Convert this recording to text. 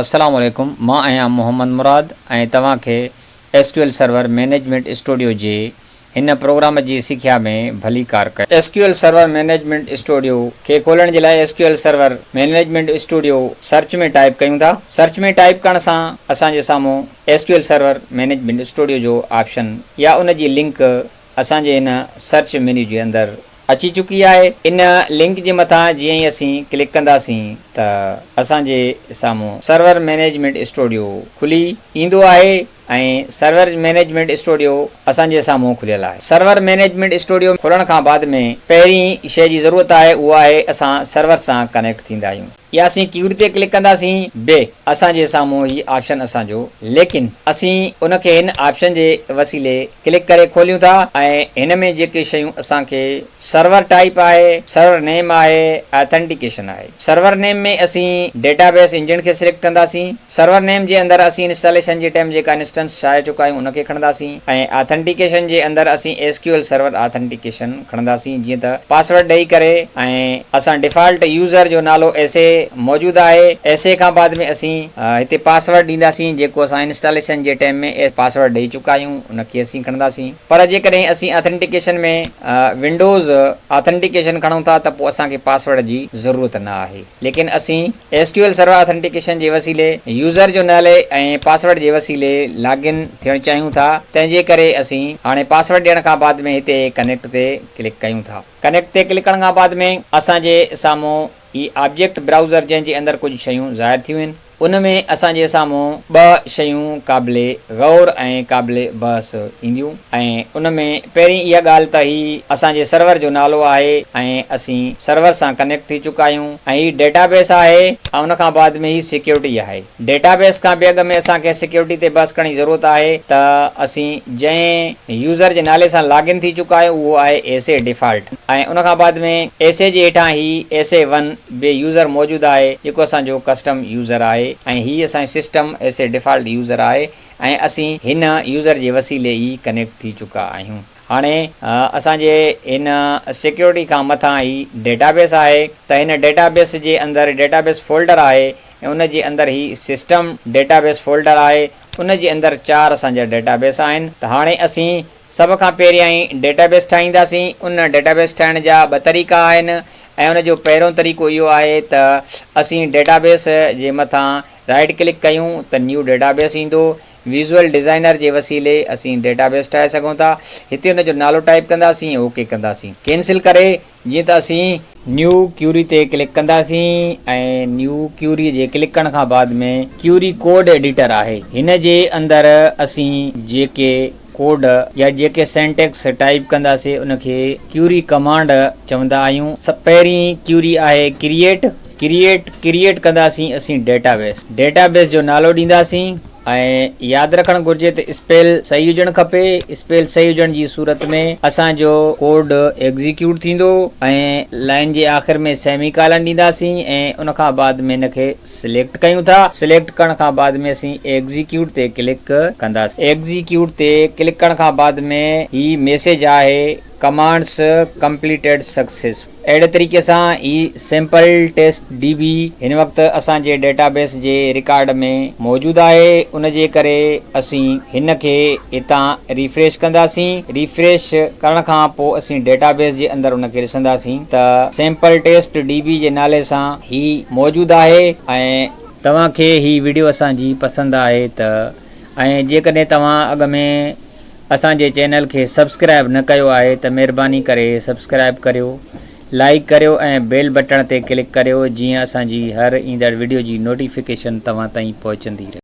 السلام عليڪم مان آهيان محمد مراد ۽ توهان کي S Q L server management studio جي هن پروگرام جي سکيا ۾ ڀليڪار ڪيو. S Q L server management studio کي کولڻ جي لاء S Q L server management studio search ۾ type ڪيون ٿا. سرچ ۾ ٽائيپ ڪرڻ سان اسان جي سامهون S Q L server management studio جو آپشن يا ان جي لنڪ اسان جي هن سرچ مينيو جي اندر اچي چڪي آهي. ان لنڪ جي مٿان جيئن ئي اسين ڪلڪ ڪنداسين ته اسان جي سامهون سرور مئنيجمينٽ اسٽوڊيو کلي ايندو آهي ۽ سرور مئنيجمينٽ اسٽوڊيو اسان جي سامهون کليل آهي. سرور مئنيجمينٽ اسٽوڊيو کلڻ کان بعد ۾ پهرين شيء جي ضرورت آهي اهو آهي اسان سرور سان ڪنيڪٽ ٿيندا آهيون. يا اسين ڪيوري تي ڪلڪ ڪنداسين به اسان جي سامهون هي آپشن اسان جو ليڪن اسين ان کي هن آپشن جي وسيلي ڪلڪ ڪري کوليون ٿا ۽ هن ۾ جيڪي شيون اسان کي سرور ٽائيپ آهي سرور نيم آهي آٿنٽيڪيشن آهي سرور نيم ۾ اسين ڊيٽا بيس انجڻ کي سليڪٽ ڪنداسين سرور نيم جي اندر اسين انسٽاليشن جي ٽائيم جيڪا انسٽنس ٺاهي چڪا آهيون ان کي کڻنداسين ۽ آٿنٽيڪيشن جي اندر اسين S Q L server authentication کڻنداسين جيئن ته پاسورڊ ڏئي ڪري ۽ اسان ڊيفالٽ يوزر جو نالو ايس اي موجود آهي ايس اي کان بعد ۾ اسين هتي پاسورڊ ڏينداسين جيڪو اسان انسٽاليشن جي ٽائيم ۾ ايس پاسورڊ ڏئي چڪا آهيون ان کي اسين کڻنداسين پر جيڪڏهن اسين آٿنٽيڪيشن ۾ ونڊوز آٿنٽيڪيشن کڻون ٿا ته پوء اسان کي پاسورڊ جي ضرورت نه آهي ليڪن اسين S Q L server authentication جي وسيلي يوزر جو نالي ۽ پاسورڊ جي وسيلي لاگ ان ٿيڻ چاهيون ٿا تنهن جي ڪري اسين هاڻي پاسورڊ ڏيڻ کان بعد ۾ هتي ڪنيڪٽ تي ڪلڪ ڪيون ٿا. ڪنيڪٽ تي ڪلڪ ڪرڻ کان بعد ۾ اسان جي سامهون هي آبجيڪٽ برائوزر جنهن جي اندر ڪجهه شيون ظاهر ٿيون آهن. ان ۾ اسان جي سامهون ٻه شيون قابل غور ۽ قابل بحث اينديون ۽ ان ۾ پهرين اها ڳالهه ته هي اسان جي سرور جو نالو آهي ۽ اسين سرور سان ڪنيڪٽ ٿي چڪا آهيون ۽ هي ڊيٽا بيس آهي ۽ ان کان بعد ۾ هي سيڪيورٽي آهي. ڊيٽا بيس کان به اڳ ۾ اسان کي سيڪيورٽي تي بحث ڪرڻ جي ضرورت آهي ته اسين جنهن يوزر جي نالي سان لاگ ان ٿي چڪا آهيون اهو آهي ايس اي ڊيفالٽ ۽ ان کان بعد ۾ ايس اي جي هيٺان هي ايس اي ون به يوزر موجود آهي جيڪو اسان جو ڪسٽم يوزر آهي ۽ هي اسان جو system S A default user آهي ۽ اسين هن يوزر جي وسيلي ئي ڪنيڪٽ ٿي چڪا آهيون هاڻي اسان جي هن سيڪيورٽي کان مٿان هي ڊيٽابيس آهي ته هن ڊيٽابيس جي اندر ڊيٽابيس فولڊر آهي ۽ ان جي اندر هي سسٽم ڊيٽابيس فولڊر آهي ان جي اندر چار اسان جا ڊيٽابيس آهن ته هاڻي اسين سڀ کان پهريائين ڊيٽابيس ٺاهينداسين، ان ڊيٽابيس ٺاهڻ جا ٻه طريقا آهن ۽ ان جو پهريون طريقو اهو آهي ته اسين ڊيٽابيس جي مٿان رائيٽ ڪلڪ ڪيون ته نيو ڊيٽابيس ايندو، ويزوئل ڊزائنر جي وسيلي اسين ڊيٽابيس ٺاهي سگهون ٿا، هتي ان جو نالو ٽائيپ ڪنداسين ۽ اوڪي ڪنداسين. ڪينسل ڪري جيئن ته اسين نيو ڪيوري تي ڪلڪ ڪنداسين ۽ نيو ڪيوري جي ڪلڪ ڪرڻ کان بعد ۾ ڪيوري ڪوڊ ايڊيٽر آهي هن جي اندر اسين جيڪي ڪوڊ يا جيڪي سينٽيڪس ٽائيپ ڪنداسين ان کي ڪيوري ڪمانڊ چوندا آهيون. پهرين ڪيوري آهي ڪريئيٽ ڪريئيٽ ڪريئيٽ ڪنداسين اسين ڊيٽابيس ڊيٽابيس جو نالو ڏينداسين ۽ ياد رکڻ گهرجي ته اسپيل صحيح هجڻ کپي اسپيل صحيح هجڻ جي صورت ۾ اسان جو ڪوڊ ايگزيڪيوٽ ٿيندو ۽ لائن جي آخر ۾ سيمي ڪالن ڏينداسين ۽ ان کان بعد ۾ ان کي سليڪٽ ڪيون ٿا سليڪٽ ڪرڻ کان بعد ۾ اسين ايگزيڪيوٽ تي ڪلڪ ڪنداسين ايگزيڪيوٽ تي ڪلڪ ڪرڻ کان بعد ۾ هي ميسيج آهي ڪمانڊس ڪمپليٽيڊ سڪسيس اهڙي طريقي سان هي سيمپل ٽيسٽ ڊي بي هن وقت اسان جي ڊيٽابيس جي رڪارڊ ۾ موجود آهي ان جي ڪري اسين هن کي هتان ريفريش ڪنداسين ريفريش ڪرڻ کان پوء اسين ڊيٽابيس جي اندر ان کي ڏسنداسين ته سيمپل ٽيسٽ ڊي بي جي نالي سان هي موجود آهي ۽. توهان کي هي وڊيو اسان جي پسند آهي ته ۽ جيڪڏهن توهان اڳ ۾ اسان جي چينل کي سبسڪرائب نه ڪيو آهي ته مهرباني ڪري سبسڪرائب ڪريو لائيڪ ڪريو ۽ بيل بٽڻ تي ڪلڪ ڪريو جيئن اسان جي هر ايندڙ وڊيو جي نوٽيفڪيشن توهان تائين پهچندي رهي.